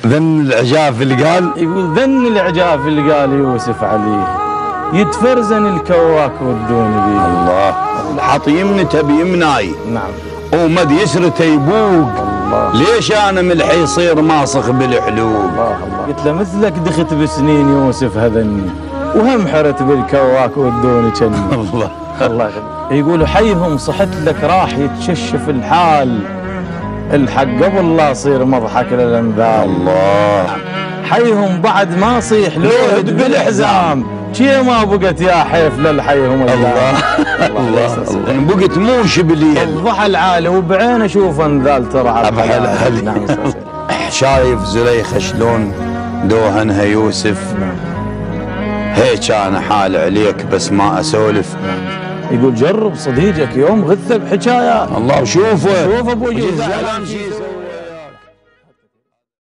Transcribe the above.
ذن العجاف اللي قال، يقول ذن العجاف اللي قال يوسف عليه يتفرزن الكواك والدون بيه. الله. حط يمنته بيمناي، نعم، ومد يسرته يبوق. الله. ليش انا ملحي يصير ماسخ بالحلوق؟ الله الله. قلت له مثلك دخت بسنين يوسف هذني وهم حرت بالكواك والدون كني. الله الله يخليك. يقولوا حيهم صحت لك راح يتششف الحال، الحق قبل لا صير مضحك للانذال. الله. حيهم بعد ما صيح لوهد بالحزام، شي ما بقت يا حيف للحيهم. الله الله الله. بقت موش بالليل الضحى العالي وبعين اشوف انذال ترعى بحلالي. نعم. شايف زليخة شلون دوهنها يوسف؟ نعم. هيك انا حال عليك بس ما اسولف. نعم. يقول جرب صديقك يوم غثه بحكايات. الله وشوفه شوفه ابو جزء.